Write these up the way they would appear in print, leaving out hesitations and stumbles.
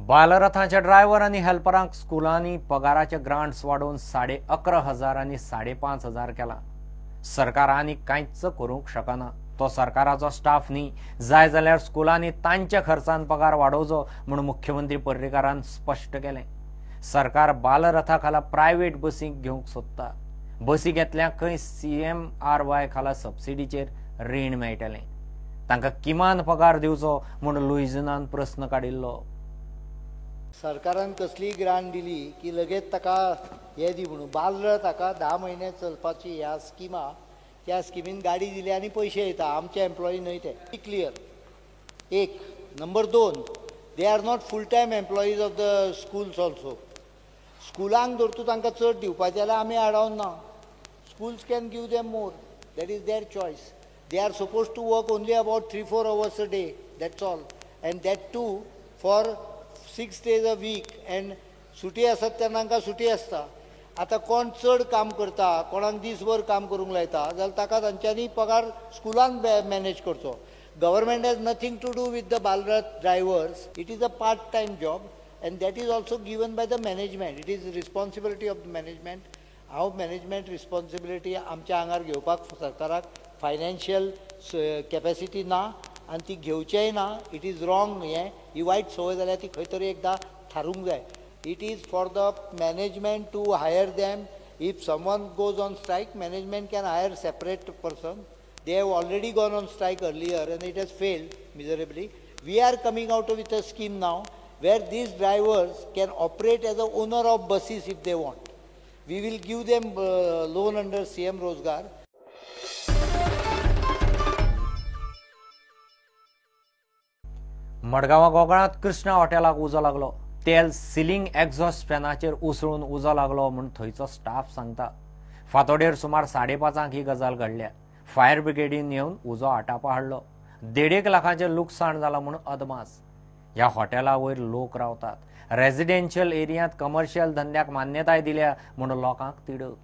बालरथाच्या driver आनी हेल्परांक स्कुलांनी पगाराचे ग्रांट्स वाडोवन 11,500 आनी 5,500 केला. सरकार आनी कांयच करूंक शकना. तो सरकाराचो स्टाफ न्ही. जाय जाल्यार स्कुलांनी तांच्या खर्चान पगार वाडोवचो म्हूण मुख्यमंत्री पर्रीकारान स्पश्ट केलें. सरकार बालरथा खाला प्रायव्हेट बसींक घेवंक सोदता. बसी घेतल्याक खंय CMRY खाला सबसिडीचेर रीण मेळटलें. तांकां किमान पगार दिवचो म्हूण लुईजिनान प्रस्न काडिल्लो. सरकारान कसलीय ग्रांट दिली की लगेच ताका हे दी म्हणून बालरथ हाका 10 म्हयने चलपाची ह्या स्किमा, त्या स्किमीन गाडी दिली आनी पयशे येता. आमचे एम्प्लॉई न्हय ते, क्लियर. एक number 2, they are not full time employees of the schools also. स्कुलांक जर तूं तांकां चड दिवपाचें जाल्यार आमी आडावन ना. Schools can give them more, that is their choice. They are suppose to work only about 3-4 hours a day, that's all, and that too for 6 days a week. And सुटी आसत तेन्ना तांकां सुटी आसता. आतां कोण चड काम करता, कोणाक दीसभर काम करूंक लायता जाल्यार ताका तांच्यांनी पगार स्कुलान मॅनेज करचो. Government has nothing to do with the Balrath drivers. It is a part time job and that is also given by the management. It is responsibility of the management. हांव मॅनेजमेंट रिस्पॉन्सिबिलिटी आमच्या आंगार घेवपाक सरकाराक financial capacity ना आनी ती घेवचेंय ना. It is wrong. हें ही वायट संवय जाल्यार ती खंय तरी एकदां थारूंक जाय. It is for the management to hire them. If someone goes on strike, management can hire separate person. They have already gone on strike earlier and it has failed miserably. We are coming out with a scheme now where these drivers can operate as a owner of buses if they want. We will give them loan under CM Rozgar. मडगांवां गोगळांत कृष्णा हॉटेलाक उजो लागलो. तेल ceiling exhaust फॅनाचेर उसळून उजो लागलो म्हूण थंयचो staff सांगता. फांतोडेर सुमार 5:30 ही गजाल घडल्या. फायर ब्रिगेडीन येवन उजो आटापा हाडलो. 1.5 लाखांचें लुकसाण जालां म्हूण अदमास. ह्या हॉटेला वयर लोक रावतात. रेजिडेन्शियल एरियांत कमर्शियल धंद्याक मान्यताय दिल्या म्हूण लोकांक तिडक.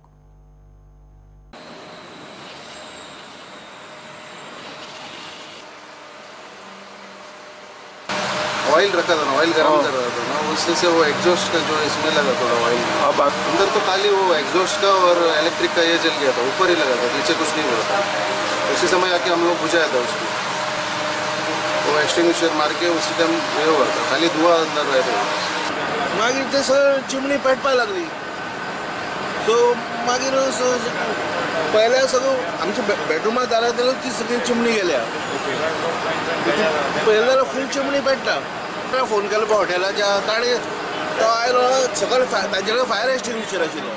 ऑयल रखा था ना, ऑयल गर्म कर रहा था ना, उससे से वो एग्जॉस्ट का जो स्मेल लगा थोड़ा ऑयल अंदर, तो खाली वो एग्जॉस्ट का और इलेक्ट्रिक का ये जल गया था, ऊपर ही लगा था, नीचे कुछ नहीं हुआ था. उसी समय आके हम लोग बुझाया था उसको, वो एक्सटिंग्विशर मार के उसी टाइम ये हुआ था, खाली धुआं अंदर रह रहे. मागीर ते सर चिमणी पेटपाक लागली. सो मागीर पयल्या सगळं आमच्या बेडरुमात जाल्यार जाल्यार ती सगळी चिमणी गेल्या. पयलें जाल्यार फूल चिमणी पेट्टा. फोन केलो पळय हॉटेलाच्या, ताणें तो आयलो सकयल, तांचे कडेन फायर एक्सटिंग्विशर आशिल्लो.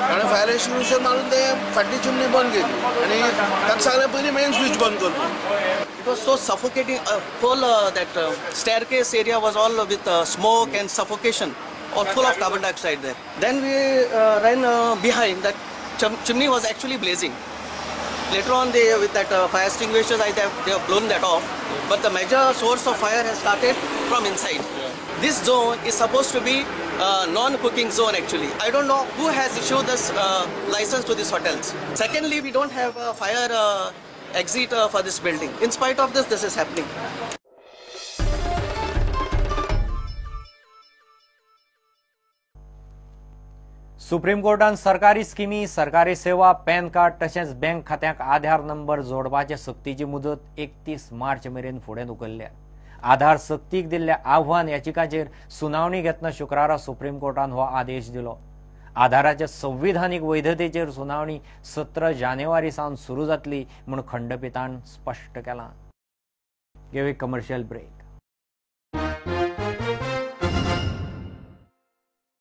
ताणें फायर एक्सटिंग्विशर मारून ते फाटली चिमणी बंद केली आनी ताका सांगलें पयलीं मेन स्विच बंद कर. It was so suffocating. Whole that staircase area was all with smoke and suffocation, all full of carbon dioxide there. Then we ran behind. That chimney was actually blazing. Later on, they with that fire extinguishers, they have blown that off. But the major source of fire has started from inside. Yeah. This zone is supposed to be non-cooking zone actually. I don't know who has issued this license to these hotels. Secondly, we don't have a fire exit for this building. In spite of this, this is happening. Supreme कोर्टान सरकारी स्किमी, सरकारी सेवा, pan card तशेंच bank खात्याक आधार number जोडपाचे सक्तीची मुदत 31 मार्च मेरेन फुडें धुकल्ल्या. आधार सक्तीक दिल्ल्या आव्हान याचिकाचेर सुनावणी घेतना शुक्रारा सुप्रीम कोर्टान हो आदेश दिलो. आधाराच्या संविधानीक वैधतेचेर सुनावणी 17 जानेवारी सावन सुरू जातली म्हूण खंडपिठान स्पश्ट केलां. घेवया कमर्शियल ब्रेक.